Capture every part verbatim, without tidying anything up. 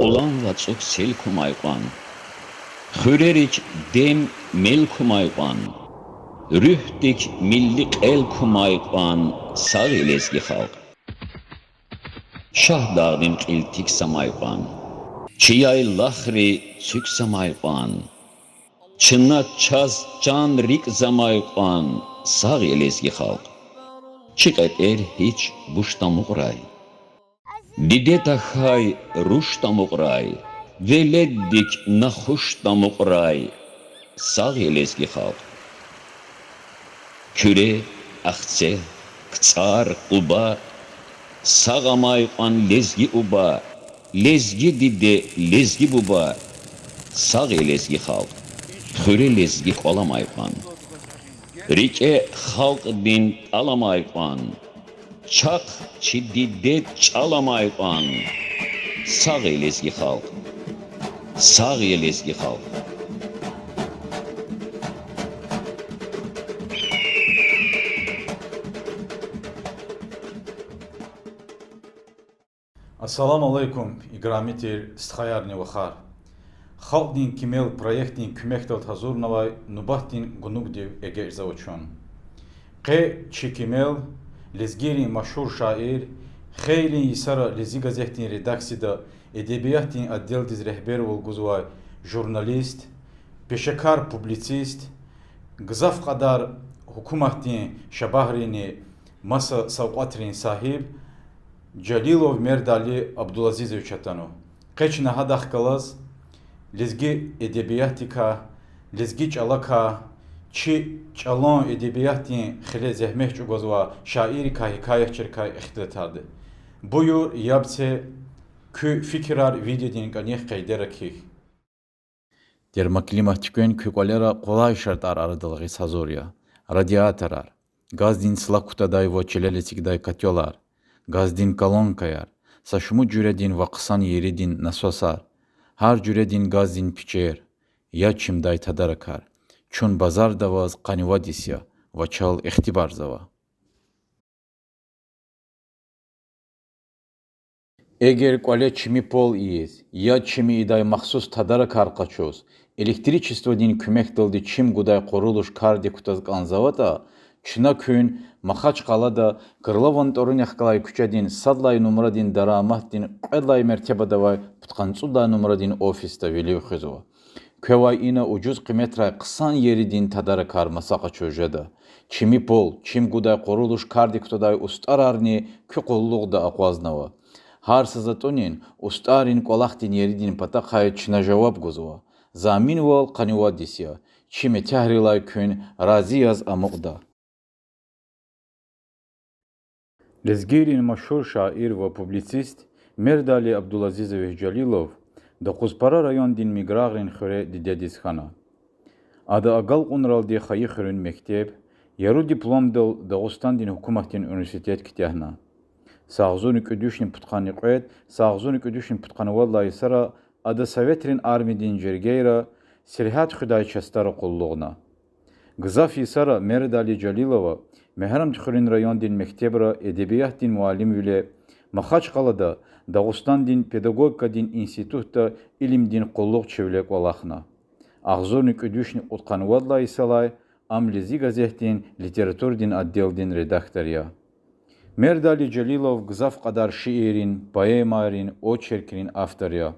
Алан вацӀук сел кумай кьван, хуьрерик дем, мел кумай кьван, руьгьдик милли кьел кумай кьван, сагъ я лезги халкь. Шагьдагъдин кьил тикзамай кьван, чи яйлахри цуькзамай кьван, чна чаз чан-рикӀ замай кьван, сагъ я лезги халкь. Чи кьетӀер гьич буш тамукьрай, диде тахьай руш тамукьрай, веледдик нахуш тамукьрай, сагъ я лезги халкь. Куьре, Ахцегь, КцӀар, Къуба, сагъ амай кьван лезги уба, лезги диде, лезги буба, сагъ я лезги халкь. Хуьре лезги кӀвал амай кьван, рикӀе халкьдин тӀал амай кьван, чахъ чи дидед чӀал амай кьван, сагъ я лезги халкь. Сагъ я лезги халкь. Ассаламу алейкум, играми тир стхаярни вахар. Халкьдин кимел проектдин куьмекдалди гьазурнавай нубатдин гунугдив эгечӀзава чун. Къе чи кимел, лезгийрин машгьур шаир, хейлин йисара Лезги газетдин редакцияда эдебиятдин отделдиз регьбервал гузвай журналист, пешекар публицист, гзаф кьадар гьукуматдин шабагьрини маса савкьватрин сагьиб Жалилов Мердали Абдулазизович атанва. Къе чна гьадахъ галаз лезги эдебиятдикай, лезги чӀалакай, чи чӀалан эдебиятдин хиле зегьмет чӀугвазвай шаиррикай, гьикаятчийрикай ихтилатарда. Буюр, яб це, куь фикирар видеодин кӀаник къейдера кхьихь. Термоклимат туьквен куь кӀвалера къулай шартӀар арадал гъиз гьазур я: радиаторар, газдин цлак кутадай ва чилел эцигдай котёлар, газдин колонкаяр, са шумуд жуьредин ва хъсан еридин насосар, гьар жуьредин газдин пичер, яд чимдай тадаракар. Чун базарда аваз къанни вад йис я ва чал ихтибарзава. Эгер кӀвале чими пол ийиз, яд чими ийидай махсус тадаракар къачуз, электричестводин куьмекдалди чим гудай къурулуш кардик кутаз кӀанзаватӀа, чна куьн Махачкъалада Крылован тӀварунихъ галай куьчедин сад лагьай нумрадин дараматдин кьвед лагьай мертебада авай пудкъанни цӀуд лагьай нумрадин офисда вилив хуьзва. Квевай ина ужуз къиметрай хъсан еридин тадаракар маса къачуз жеда. Чими пол, чим гудай къурулуш кардик кутадай устӀарарни куь къуллугъда акъвазнава. Гьар са затӀунин устӀаррин кӀвалахдин еридин патахъай чна жаваб гузва. Заминвал къанни вад йис я. Чи метягьрилай куьн рази яз амукьда. Лезгийрин машгьур шаир ва публицист Мердали Абдулазизович Жалилов Докъузпара райондин Миграгърин хуьре дидедиз хьана. Ада агалкьунралди хайи хуьруьн мектеб, яру дипломдал Дагъустандин гьукуматдин университет куьтягьна. Са агъзурни кӀуьд вишни пудкъанни кьвед, са агъзурни кӀуьд вишни пудкъанни вад лагьай йисара ада Советрин армиядин жергейра, сергьят хуьдай частара къуллугъна. Гзаф йисара Мердали Жалилова Мегьарамдхуьруьн райондин мектебра эдебиятдин муаллимвиле, Махачкъалада Дагъустандин педагогикадин институтда илимдин къуллугъчивиле кӀвалахна. Агъзурни кӀуьд вишни кьудкъанни вад лагьай йисалай ам Лезги газетдин литературадин отделдин редактор я. Мердали Жалилов гзаф кьадар шииррин, поэмайрин, очеркрин автор я.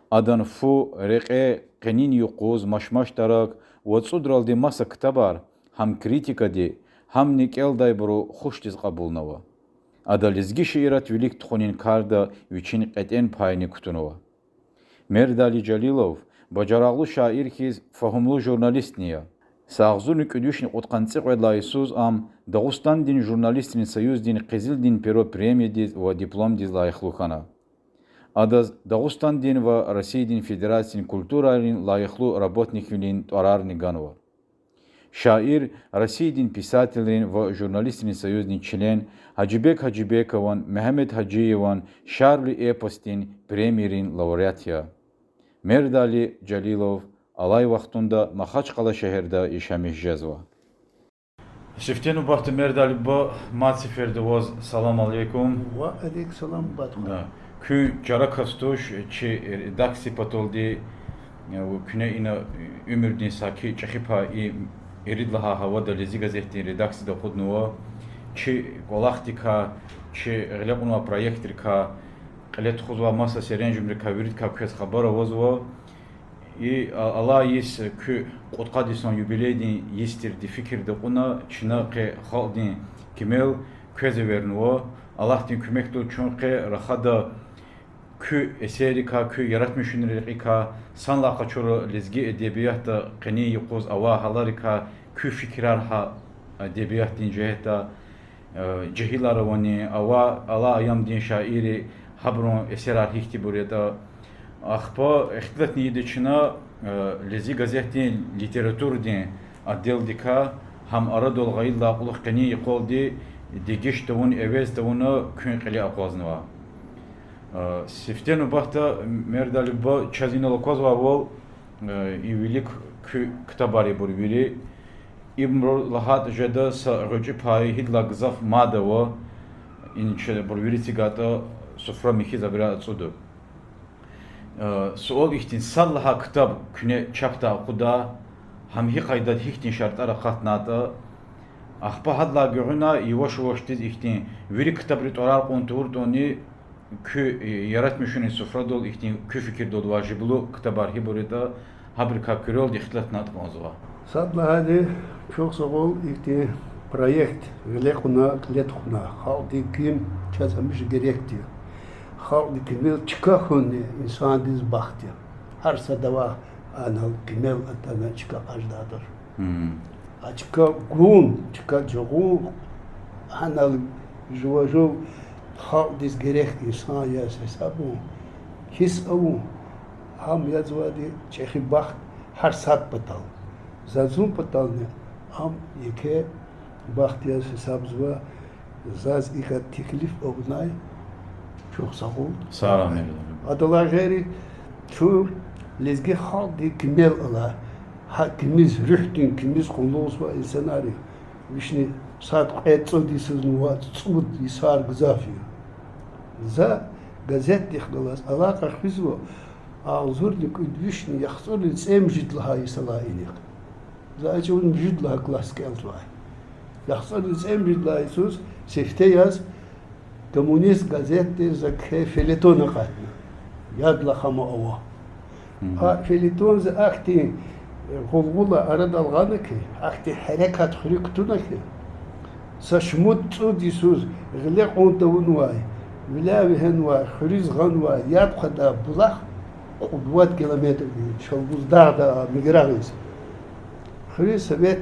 Адан Фу, Рекье, Къенин юкъуз, Машмаш тарак ва цӀудралди маса ктабар гьам критикади, гьамни кӀелдайбуру хушдиз кьабулнава. Ада лезги шиират вилик тухунин карда вичин кьетӀен пайни кутунва. Мердали Жалилов бажарагълу шаир хьиз фагьумлу журналистни я. Са агъзурни кӀуьд вишни кьудкъанни цӀикьвед лагьай йисуз ам Дагъустандин журналистрин союздин Къизилдин перо премиядиз ва дипломдиз лайихлу хьана. Адаз Дагъустандин ва Россиядин Федерациядин культурайрин лайихлу работниквилин тӀварарни ганва. Шаир Россиядин писателрин ва журналистрин союздин член Гьажибек Гьажибекован, Мегьамед Гьажиеван Шарвили эпосдин премийрин лауреат я. Мердали Жалилов алай вахтунда Махачкъала шегьерда яшамиш жезва. Сифте нубатда, Мердали буба, мад сеферда ваз салам алейкум. Ва алейкум салам, Батман. Куьн чара кас туш, чи редакция паталди, э, куьне ина уьмуьрдин саки чӀехи пай и ирид лагьай гьавада Лезги газетдин редакцияда акъуднава. Чи кӀвалахдикай, чи гъиле кьунвай проектрикай, кьиле тухузвай маса серенжемрикай, виридакай квез хабар авазва. И а-, алай йис куь кьудкъад йисан юбилейдин йис тирди фикирда кьуна, чна къе халкьдин кимел квез эвернава. Аллагьдин куьмекдалди чун къе рахада куь эсеррикай, куь яратмишунрин рекьикай, санлай къачура лезги эдебиятда къенин юкъуз авай гьаларикай, куь фикирар гьа эдебиятдин жигьетдай, э, жегьилар авани, ава, алай аямдин шаирри, гьабурун эсерар гьихьтинбур ятӀа. Ахпа ихтилатни ийида чна, э, Лезги газетдин литературадин отделдикай гьам арадал гъайидалай кьулухъ къенин йикъалди дегиш тавун, эвез тавуна куьн кьиле акъвазнава. Э, сифте нубатда, Мердали буба, чаз инал аквазвайвал, э, и вилик куь ктабар я ибур вири. Ибур лагьайтӀа жеда са гъвечӀи пай, гьидалай гзаф мад ава, ин чеб ибур вири эцигайтӀа, суфра михьиз абурай ацӀуда. Э, суал ихьтин: сад лагьай ктаб куьне чапдай акъудай, гьам гьи къайдада, гьихьтин шартӀар акъатнайтӀа, ахпа гьадалай гуьгъуьна яваш-явашдиз ихьтин вири ктабрин тӀварар кьун тавуртӀани, куь, э, яратмишунрин суфрадал ихьтин куь фикирдалди важиблу ктабар гьибур ятӀа, гьабурукай куьрелди ихтилатнайтӀа кӀанзава. Сад лагьайди, чухсагъул ихьтин проект гъиле кьуна, кьиле тухуна. Халкьдин ким чаз гьамиша герекди я. Халкьдин кимел чка хьунни инсандиз бахт я. Гьар сада авай анал кимел атана чка къаждайдаз. А чка гун, чка жагъун, гьанал жува жув халкьдиз герек инсан яз гьисабун, гьисс авун, гьам язвайди чӀехи бахт гьар сад патал. За зун патални ам еке бахт яз гьисабзава. Заз икӀ теклиф авунай, чухсагъул. Сагърай, Мердали. Адалай гъейри, чун лезги халкьдин кимел алай, гьа кимиз, руьгьдин кимиз къуллугъзавай инсанар я. Вишни сад, кьвед, цӀуд йисуз нув, цӀуд йисар гзаф я. За газетдихъ галаз алакъа хуьзва агъзурни кӀуьд вишни яхцӀурни цӀемуьжуьд лагьай йисалай инихъ. За ачуз муьжуьд лагьай класс кӀелзавай. ЯхцӀурни цӀемуьжуьд лагьай йисуз сифте яз Коммунист газетдиз за кхьей фельетон акъатна. Яд лахама ава. А фельетонза ахьтин гъулгъула арадал гъана хьи, ахьтин гьерекат хуьруьк кутуна хьи, са шумуд-цӀуд йисуз гъиле кьун тавунвай, виляй вегьенвай, хуьруьз гъанвай яд хъвадай булах, кьуд-вад километрдин Шалбуз дагъдай миграгъиз. Хуьруьн совет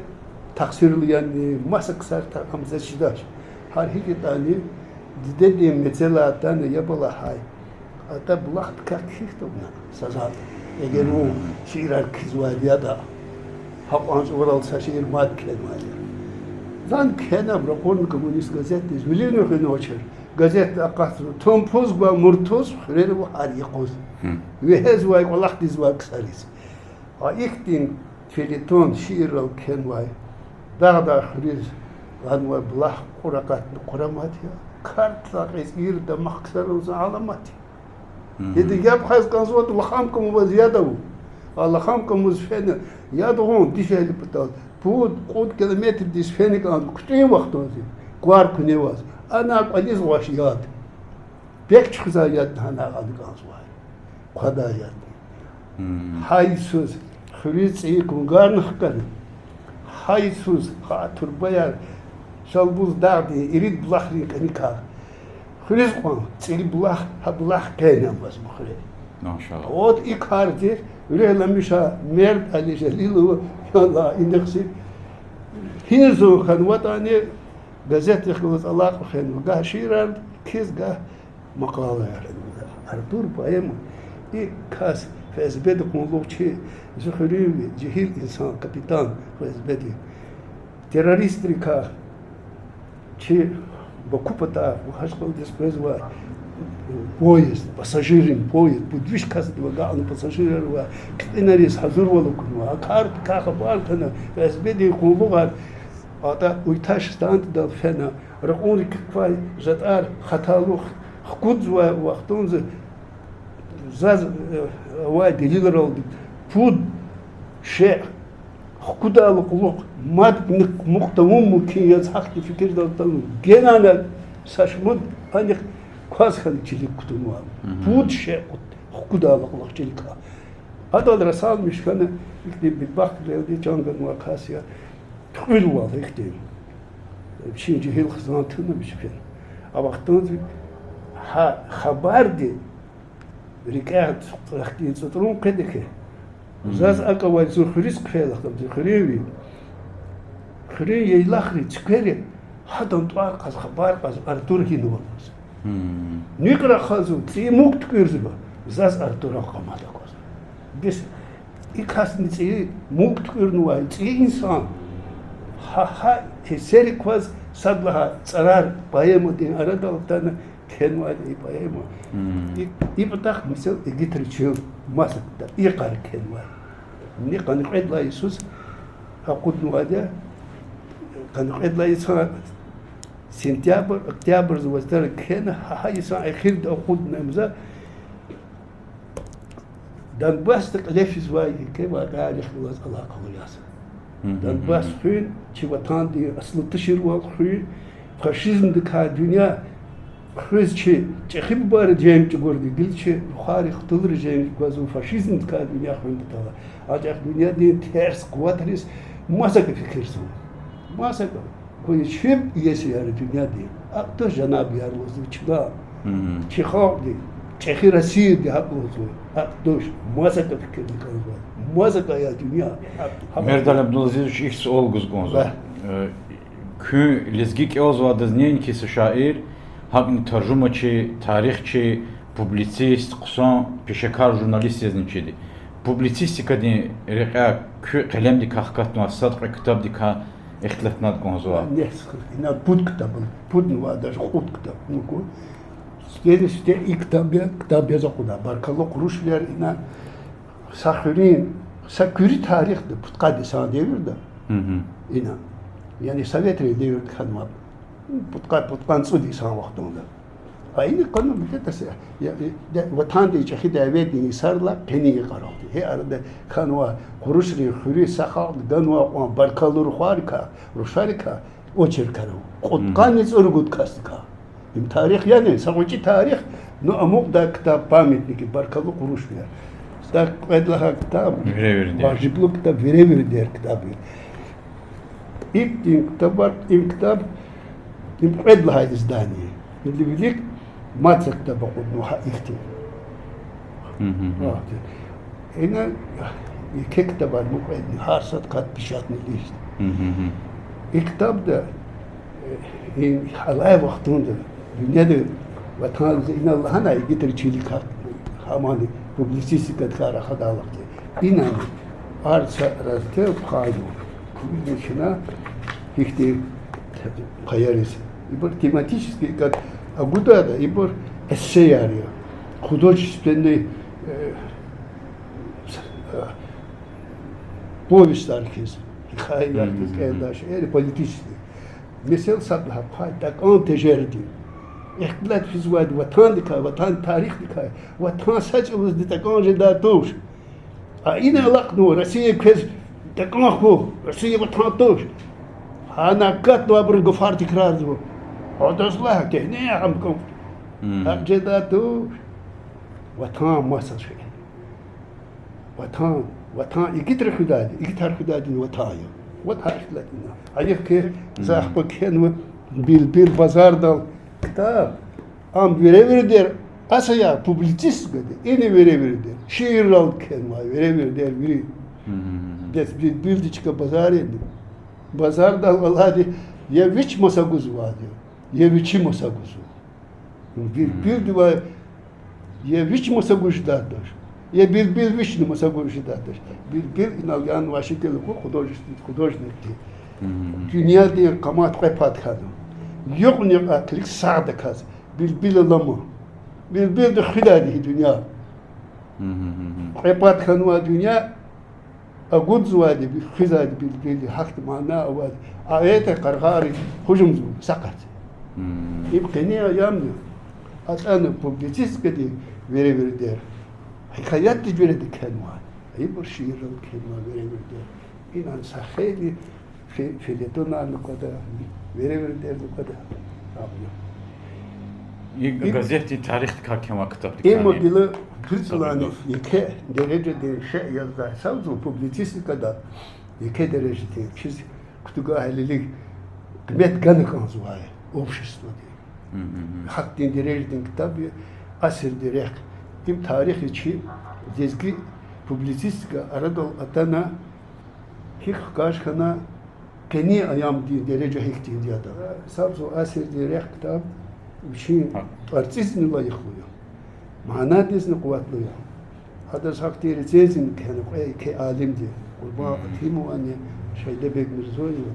тахсирулу яни, маса ксар та-, ам заз чидач. Гьар гьикӀ ятӀани, дидедин мецелай атана яб алай гьай. АтӀа булахдикай кхьихь тавуна са затӀ. Эгер вун шиирар кхьизвайди ятӀа, гьакьван чӀаварал са шиир мад кхьенвайди я. Зани кхьена, ракъурна Коммунист газетдиз, вилин хуьнвачир. Газетда акъатзава: тумпуз гва муртуз, хуьрера ва гьар юкъуз. Вегьезвай, кӀвалахдизвай ксариз. А ихьтин фельетон шииррал кхьенвай, дагъдай хуьруьз гъанвай булах кьур акъатна къурамат я, кардилай кьецӀир дамах ксарилай аламат я. Ида яб хьайз кӀанзаватӀа, лахам кӀамваз яд ава. А лахам кӀамваз фена, яд гъун дишегьли патал пуд-кьуд километрдиз фена кӀанзава, куьтӀуьн вахтунзи, квар куьне аваз. Ана кӀвализ гъваш яд. Пек чуьхуьзвай яд гьана гъана кӀанзавай. Хъвадай яд. Гьа йисуз хуьруьз цӀийи кунгарна хкана. Гьа йисуз гьа турбаяр Шалбуз дагъдин ирид булахрин кӀаникай хуьруьз кьван, цӀийи булах, гьа булах къене амазма хуьре. Вот и кардиз руьгьламиша Мердали Жалилова, я Аллагь, инихъ зи гьи зун хьанватӀани, газетдихъ галаз алакъа хвенва, гагь шиирар кхьиз, гагь макъалаяр. Артур поэма. И кас ФСБ-да къуллугъчи, зи хуьруьнви жегьил инсан, капитан ФСБ-дин. Террористрикай чи Баку патай Махачкъаладиз къвезвай поезд, пассажиррин поезд, пуд виш касдив агакьна пассажирар авай, кьитӀинриз гьазурвал акунва. А кардикай хабар гана ФСБ-дин къуллугъар, атӀа уьйташ станциядал фена, ракьун рикӀик квай затӀар хаталух Хкудзавай вахтунда заз, э, авай делилралди пуд шей хкудайла кьулухъ мад мук-, мукь тавун мумкин яз гьахьтин фикирдал атана. Генани са шумуд анихъ кваз хьана чилик кутунвай. Пуд шей кьуд хкудайла кьулухъ чилик. Адал расалмиш хьана, ихьтин бедбахтвилелди чан ганвай кас я, туькьуьрвал ихьтин. Вичин жегьил хизан туна вич фена. А вахтунда гьа хабарди рикӀяй цӀутрун къведа хьи, заз акӀ авай зун хуьруьз хъфейла хьи, зун хуьруьнви. Хуьруьн яйлахри, цуьквери, гьадан тӀвар кьаз, хабар кьаз Артур гьинава лугьуз. НуькӀ рахазва, цӀийи мук туькӀуьрзава, заз Артуран къамат аквазва. Бес и касни цӀийи мук туькӀуьрнавай, цӀийи инсан. Гьа, гьа эсеррик кваз сад лагьай цӀарар поэмадин арадал атана кхьенвайди и поэма. И, и патахъ, месела, игитри чун масакӀа и йикъар кхьенвай. Ни къанни кьвед лагьай йисуз акъуднавайди я, къанни кьвед лагьай йисан сентябрь, октябрза ваз тара кхьена, гьа, гьа йисан эхирда акъудна за Донбассда кьиле физвай еке вакъиайрихъ галаз алакъалу яз. Донбасс хуьн, чи ватандин аслу туширвал хуьн, фашизмдикай дуьнья хуьз чи чӀехи бубайри женг чӀугурди, гила чи рухвайри хтулри женг гвазва фашизмдикай дуьнья хуьн патал. Анжах дуьньядин терс къуватриз масакӀа фикирзава. МасакӀа. Куьн чеб иеси яр дуьньядин. АкӀ туш, жанаб яр, лугьузва чна. Чи халкьди, чӀехи Россияди гьакӀ лугьузва. АкӀ туш, масакӀа фикирни кӀанзава. МасакӀа я дуьнья. Мердали Абдулазизович, ихьтин суал гуз кӀанзава. Э, куьн лезги кӀелзавайдаз неинки са шаир, гьакӀни таржумачи, тарихчи, публицист, хъсан пешекар журналист язни чиди. Публицистикадин рекьяй куь къелемдикай хкатнавай сад-кьве ктабдикай ихтилатнайтӀа кӀанзава. Ина пуд ктаб, пуд ва даже кьуд ктаб. Ну-ку, сифтени-сифте и ктаб я, ктаб яз акъудай. Баркалла къурушвилер ина са хуьруьн, са куьруь тарихда, пудкъад йисан девирда. Ина. Яни советрин девирда хьанва. Пудкъад, пудкъанни цӀуд йисан вахтунда. А ина къанун битетаса, я, я, ватандин чӀехи дяведин йисарилай къенин йикъаралди. Гьа арада хьанва къурушрин хуьруь, са халкьди ганвай кьван баркаллу рухвайрикай, рушарикай, очеркар ава. Кьудкъанни цӀуругуд касдикай. Им тарих яни, са гъвечӀи тарих, ну, амукьдай ктаб, памятники, баркаллу къурушвилер. Садан кьвед лагьай ктаб, важиблу ктаб, веревирдер ктаб я. Ихьтин ктабар, им ктаб, им кьвед лагьай издание. Вилик мад са ктаб акъуднава гьа ихьтин. Ина еке ктабар мукьведни, гьар сад кат печатный лист. И ктабда, э, и алай вахтунда дуьньяда ватан, ина лагьана, игитри чилик гьа, гьамани публицистикадикай рахадайлахъди. Инани гьар са раздел пхайна. Куьне чна ихьтин паяриз. Ибур тематический кат агудайда, ибур эссеяр я. Художественный, э, э, повестар хьиз, хикаяяр хьиз кӀелдай шейэр, политический. Месела, сад лагьай пай, такӀан тежерди. Ихтилат физвайди ватандикай, ватан тарихдикай, ватан са чӀавузни такӀан жедай туш. А ина алахънава, Россия квез такӀан хьухь, Россия ватан туш. Гьана акатнавайбурун гафар тикрарзава. Адаз лагь, гьакӀ кӀан. АкӀ жедай туш. Ватан маса шей. Ватан, ватан игитри хуьдайди, игитар хуьдайдини ватан я. Вот гьа ихтилат ина. Гьайиф хьи, за ахпа кхьенва Билбил базардал ктаб, ам веревирдер, асаяр публицистикади, ина веревирдер шииррал кхьенвай, веревирдер вири. Бес Билбилди чка базарин, базардал алайди я вич маса гузвайди я, я вичи маса гузва. Билбилдивай я вич маса гуз жедай туш, я Билбил вични маса гуз жедай туш. Билбил инал янвай шикил аку художественный, художникди. Дуьньядин къамат кьве пад хьана. Юкьни-юкьван килиг сагъдаказ Билбил алама. Билбилди хуьдайди я дуьнья. Кьве пад хьанвай дуьнья агудзавайди, хуьзвайди Билбилди, гьахьтин мана авайди. А эгьтин къаргъарин гьужумзава са къат. Им къенин аямни. АтӀана публицистикадин веревирдер, гьикаятдин жуьреда кхьенва, ибур шииррал кхьенва веревирдер. Инал са хейлин фе-, фельетонарни квада, веревирдерни квада. Абуру И И газетдин тарихдикай кхьенвай ктабдикай. Им гила дуьз лагьана, еке дережадин шей яздай, савзун публицистикада еке дережадин, чиз кутугай гьелелиг къимет гана кӀанзавай обществоди. Гьахьтин дережадин ктаб я, Асирдин рехъ. Им тарихда чи лезги публицистика арадал атана, гьикӀ хкаж хьана, къенин аямдин дережа гьихьтинди ятӀа. Савзун Асирдин рехъ ктаб вичин тӀварцӀизни лайихлу я, манадизни къуватлу я. Адаз гьахьтин рецензияни кхьена кьве-еке алимди, Къурбан Атимовани, Шайдабег Мирзоева,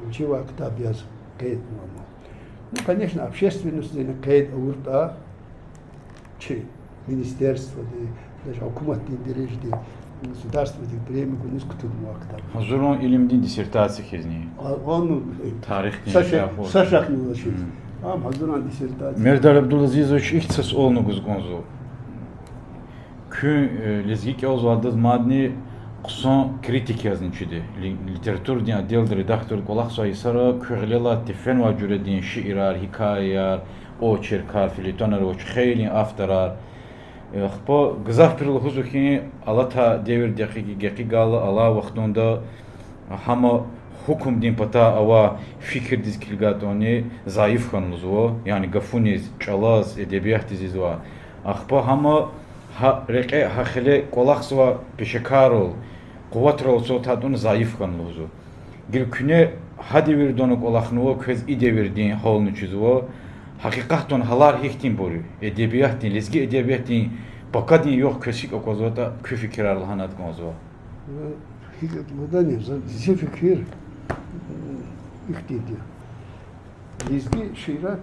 вичивай ктаб яз къейд авунва. Ну, конечно, общественностьдини къейд авуртӀа, чи министерстводи, даже гьукуматдин дережади, государстводин премия гуниз кутунвай ктаб. Гьазурун илимдин диссертация хьизни. А, ан, э, Тарихдин са ше-, шаф са шехьнавай чиз. Ам гьазурун диссертация. Мердар Абдулазизович, ихьтин са суални гуз кӀанзава. Куьн, э, лезги кӀелзавайдаз мадни хъсан критик язни чиди. Ли-, литературадин отделда редактор кӀвалахзавай йисара куь гъилелай тефенвай жуьредин шиирар, гьикаяяр, очеркар, фельетонар авач, хейлин авторар. Э, ахпа гзафбуру лугьузва хьи, алатай девирдихъ гекъигайла, алай вахтунда гьам гьукумдин патай авай фикирдиз килигайтӀани зайиф хьана лугьузва, яни гафуниз, чӀалаз, эдебиятдиз ийизвай. Ахпа гьам гьа рекье, гьа хиле кӀвалахзавай пешекаррал, къуватрал цаватайтӀани зайиф хьана лугьузва. Гила куьне гьа девирдани кӀвалахнава, квез и девирдин гьални чизва. Гьакъикъатдани гьалар гьихьтинбур я? Эдебиятдин, лезги эдебиятдин пакадин югъ квез гьикӀ аквазватӀа, куь фикирар лагьана кӀанзава. ГьикӀ лугьудани, за, зи фикир ихьтинди я. Лезги шиирар,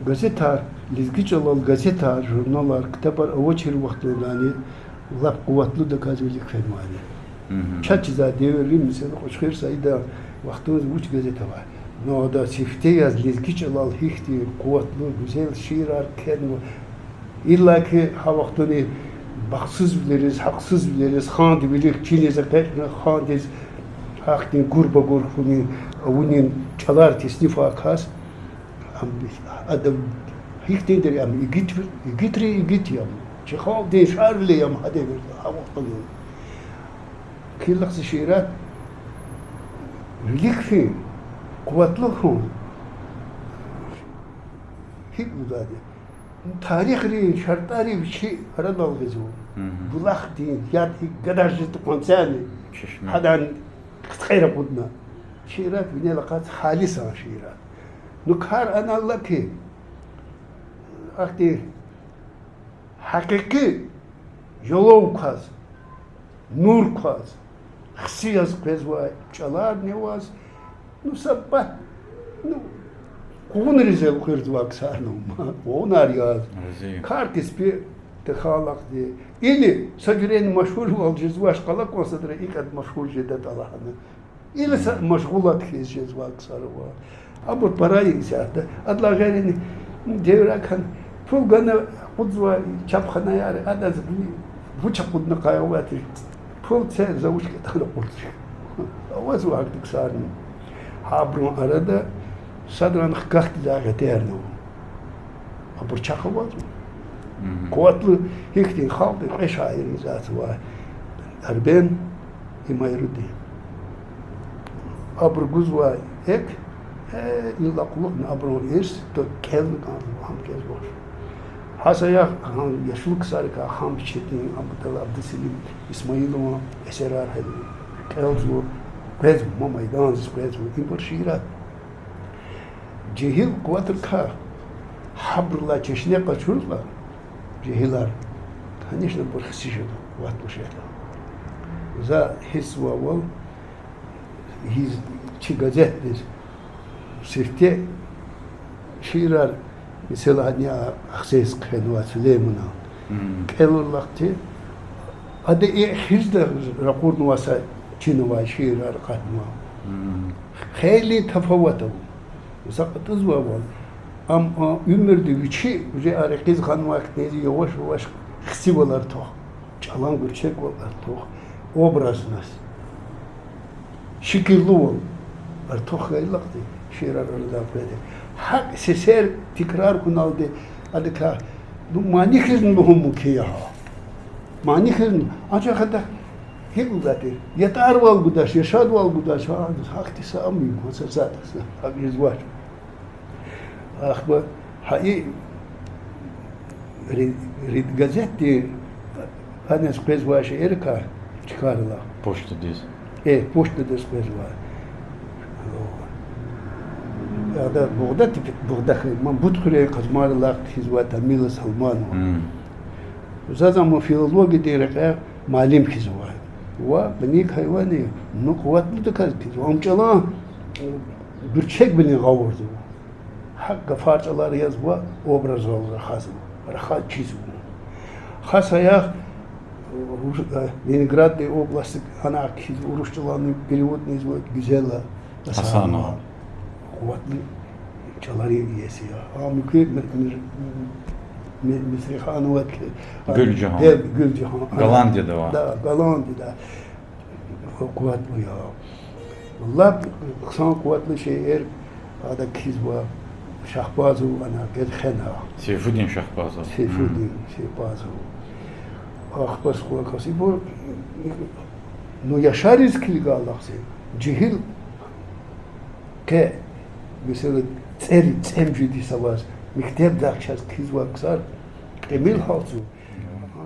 газетар, лезги чӀалал газетар, журналар, ктабар авачир вахтундани лап къуватлудаказ вилик фенвайди. Чаз чизвай девирда, месела, Кьуьчхуьр Саидан вахтунда вуч газет авай. Ну, ада сифте яз лезги чӀалал гьихьтин къуватлу, гуьзел шиирар кхьенва. Иллаки гьа вахтунин бахтсузвилериз, гьахъсузвилериз, ханди вилик чиниз экъечӀна, хандиз гьахьтин гурбагур хьуни, авунин чӀалар теснифай кас, ам, ада гьихьтинди я, ам игит, игитрин игит я ам. Чи халкьдин шарвиле я ам гьа девирда, гьа вахтунин. Килигзава шиирар вилик фин, къуватлу хьун. ГьикӀ лугьудайди я? Тарихрин шартӀари вичи арадал гъизва. Булахдин яд гьикӀ гадар жез тухванцани, гьадан хъицӀер акъудна. Шиирар винел акъатзава, халисан шиирар. Ну, кар аналлаки, ахьтин гьакъикъи жалав кваз, нур кваз, хси яз къвезвай чӀаларни аваз, ну, са пад, ну, къугъунриз элкъуьрзавай ксарни ама, къугъунар яз. Кар-кеспи тахьайлахъди. Или са жуьрени машгьурвал жезвач, къала кван садра икӀ ада машгьур жедатӀа лагьана. Или са машгъулат хьиз жезвай ксар ава. Абур пара исятда. Адалай гъейри, девирар хьана, пул гана акъудзавай чапханаяр, адаз вуч акъудна къайгъуватиз, пул це, за вуч кьетӀани акъудзавач. Авазва гьахьтин ксарни. Гьабурун арада садрани хкахьдиз гъетернава. Абур чахъ авазва. Къуватлу гьихьтин халкьдин кьве шаирни заз ава: Арбен, Имайруди. Абуру гузвай икӀ, э, иллаки кьулухъни абурун ирс, то кӀелна кӀанзава, гьам кӀелзавач. Гьа саягъ, гьа яшлу ксарикай Хамид Четин, Абдулла, Абдулселим Исмаилован эсерар гьеле кӀелзава, къвезва, ма майдандиз къвезва ибур шиирар. Жегьил къуватрикай гьабурулай чешне къачурла, жегьилар, конечно, абур хси жеда, къуватлу жеда. За гьиссзавайвал, гьиз чи газетдиз сифте шиирар, месела, гьаниз Ахцегьиз хъфенвай Сулейманан. КӀелурлахъди, ада и хизда ракъурнавай са чин авай шиирар акъатнава. Хейлин тафават ава. Са кьатӀузвайвал, Ам, а, уьмуьрда вичи уже а рекьиз ханвай кӀвалахиз яваш-яваш хцивал артух, чӀалан гуьрчегвал артух, образнас, шикилвал артух хьайила ахьтин шиирар арадай къведа. ГьакӀ сесер тикрар хьуналди, адакай, ну, мани хьизни лугьун мумкин я гьа. Мани хьизни, анжах адахъ гьикӀ лугьудатӀа, ятӀарвал гудач, яшадвал гудач, гьа, гьахьтин са ам я, са затӀ, са гьакӀ жезвач. Ахпа гьа и Ри-, Рид газетдин къанни къвезвай шииррикай чкайрилай. Почтадиз. Э, почтадиз къвезвай. Ада Бугъда типи, Бугъда хьи, ман Бутхуьруьн Къазмайрилай кхьизвай Тамила Салманова. Мм. Заз ам филологиядин рекьяй муаллим хьизвай. Ва бинихъ гьайвани, ну, къуватлудаказ кхьизва. Ам чӀалан гуьрчегвилин гъавурда ава. ГьакӀ гафар-чӀалар язва, образвал рахазва, рахаз чизва. Хас аягъ, э, Ленинграддин областдик гьана кхьиз, урус чӀалан переводни ийизва Гуьзел Гьасанова. Къуватлу чӀаларин иеси я. А муькуь Мир-, Мир-, Ми-, Мисрихановадин, Гуьлжагьан. Гуьлжагьан. Голландияда ава. Да, Голландияда. Къуватлу я. Лап хъсан къуватлу шиир ада кхьизва Шагьбазов, ана, Гелхена. Сейфудин Шагьбазов. Сейфудин Шагьбазов. Ахпа сухвакас ибур, ну, яшариз килигайла хьи, жегьил къе, месела, цӀери цӀемуьжуьд йис аваз, мектебдай чаз кхьизвай ксар тӀимил гьалчзава.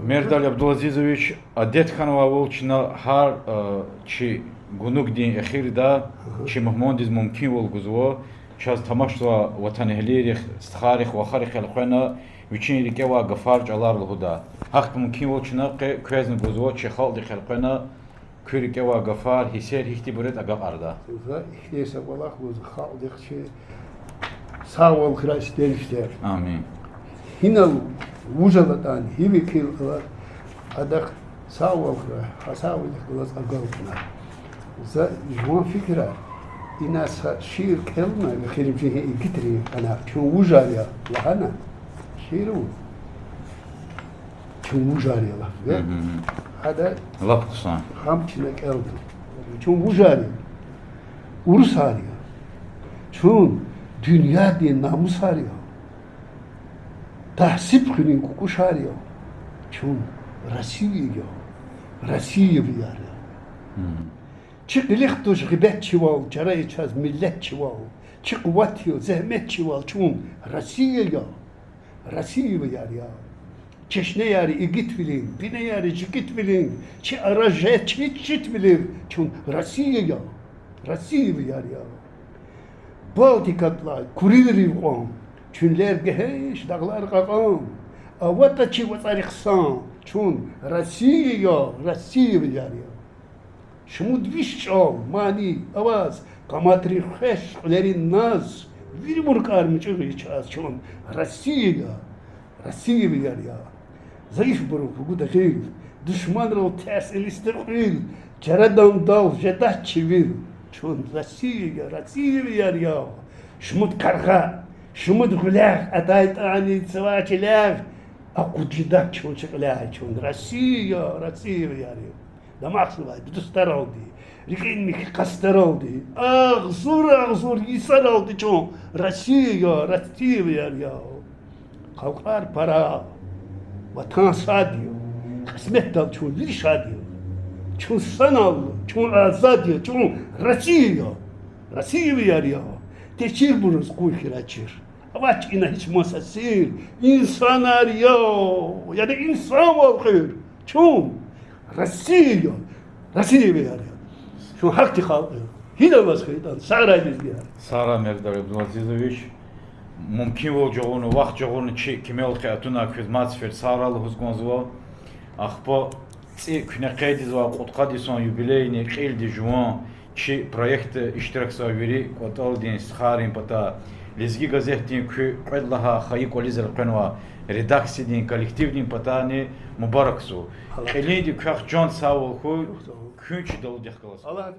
Мердали Абдулазизович, адет хьанвайвал чна гьар, э, чи гунугдин эхирда чи мугьмандиз мумкинвал гузва чаз тамашзавай ватанэгьлийрихъ, стхайрихъ, вахарихъ элкъвена вичин рикӀевай гафар-чӀалар лугьуда. Гьахьтин мумкинвал чна къе квезни гузва, чи халкьдихъ элкъвена куь рикӀевай гафар, гьиссер гьихьтинбур ятӀа агакьарда. За ихьтин са кӀвалах лугьуз халкьдихъ, чи сагъвал хьурай сифтени-сифте. Амин. Гьинал вуж алатӀани, гьи векил алатӀа, адахъ сагъвал хьурай, гьа сагъвалдихъ галаз агалкьунар. За жуван фикирар, ина са шиир кӀелна, эхиримжи гьи игитрин ана, чун вужар я лагьана, шиир ава. Чун вужар я лагьана. Ада лап хъсан. Гьам чна кӀелда. Чун вужар я? Урусар я. Чун дуьньядин намусар я. Тагьсиб хуьнин кӀукӀушар я. Чун Россия я. Россиявияр я. Чи къилих туш гъибетчивал, чара я чаз миллетчивал. Чи къуват я зегьметчивал, чун Россия я. Россиявияр я. Чешнеяр игитвилин, бинеяр жигитвилин, чи ара жез читвилин, чун Россия я. Россиявияр я. Балтикадилай Курилрив кьван, чуьнлер гегьенш, дагълар кьакьан, аватӀа чи вацӀари хъсан, чун Россия я, Россиявияр я. Шумуд виш чӀал, мани, аваз, къаматрин хвеш, кьуьлерин наз, вири муркӀар мичӀи гъиз чаз, чун Россия я, Россиявияр я. Зайифбурун хгуда гъил, душманрал терс илисда кьвил, чарадан дал жедач чи вил, чун Россия я, Россиявияр я. Шумуд къаргъа, шумуд гъуьлягъ атайтӀани цавай чилегъ, акъуд жедач чун чи кьиляй, чун Россия я, Россиявияр я. Дамахзавай дустаралди, рикӀин михьи къастаралди, агъзур-агъзур йисаралди чун Россия я, Россиявияр я. Халкьар пара, ватан сад я, кьисметдал чун вири шад я. Чун санал, чун азад я, чун Россия я, Россиявияр я. Течирбуруз къуй хьурай чир. Авач ина гьич маса сир, инсанар я, яда инсанвал хуьр. Чун Россия я, Россиявияр я. Чун гьахьтин халкь я. Гьинаваз хьайитӀани, сагърай лезгияр. Сагърай, Мердали Абдулазизович. Мумкинвал жагъурна, вахт жагъурна чи кимел къе атунай квез мад сефер сагърай лугьуз кӀанзава. Ахпа цӀи куьне къейдзавай кьудкъад йисан юбилейни кьилди жуван чи проектда иштиракзавай вири кӀватӀалдин стхайрин патай, Лезги газетдин куь кьвед лагьай хайи кӀвализ элкъвенвай редакциядин коллективдин патайни мубаракзава. Кьилинди квехъ чан сагъвал хьуй, куьн чи далудихъ галаз.